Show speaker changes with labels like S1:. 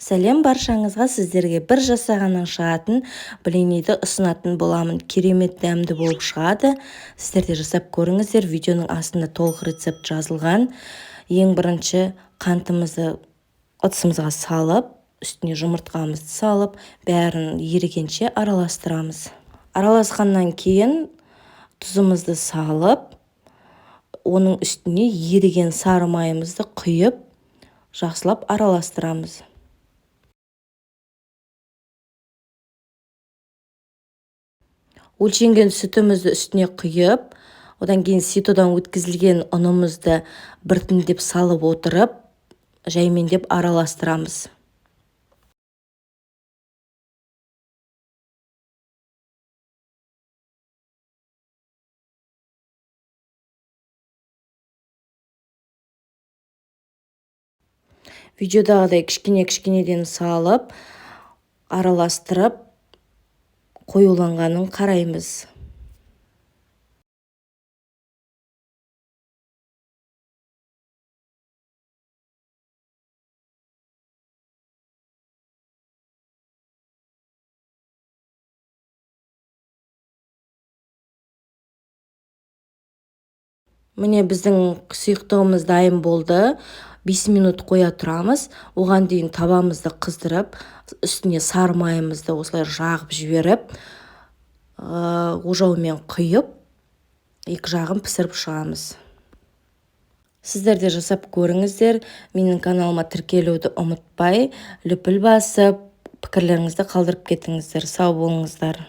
S1: Сәлем баршаңызға, сіздерге бір жасағаннан шығатын блиниді ұсынатын боламын. Керемет дәмді болып шығады. Сіздер де жасап көріңіздер. Видеоның астында толық рецепт жазылған. Ең бірінші қантымызды ыдысымызға салып, үстіне жұмыртқамызды салып, бәрін ерігенше араластырамыз. Араласқаннан кейін тұзымызды салып, оның үстіне еріген сары майымызды құйып, жақсылап араластырамыз. Өлшенген сүтімізді үстіне құйып, одан кейін ситодан өткізілген ұнымызды біртіндеп салып отырып, жаймендеп араластырамыз. Видеодағыдай кішкене-кішкенеден салып, араластырып, қоюланғанын қараймыз. Міне, біздің сұйықтығымыз дайын болды. 5 минут қоя тұрамыз. Оған дейін табамызды қыздырып, үстіне сары майымызды осылай жағып жіберіп, ожаумен құйып, екі жағын пісіріп шығамыз. Сіздер де жасап көріңіздер. Менің каналыма тіркелуді ұмытпай, лүпіл басып, пікірлеріңізді қалдырып кетіңіздер. Сау болыңыздар.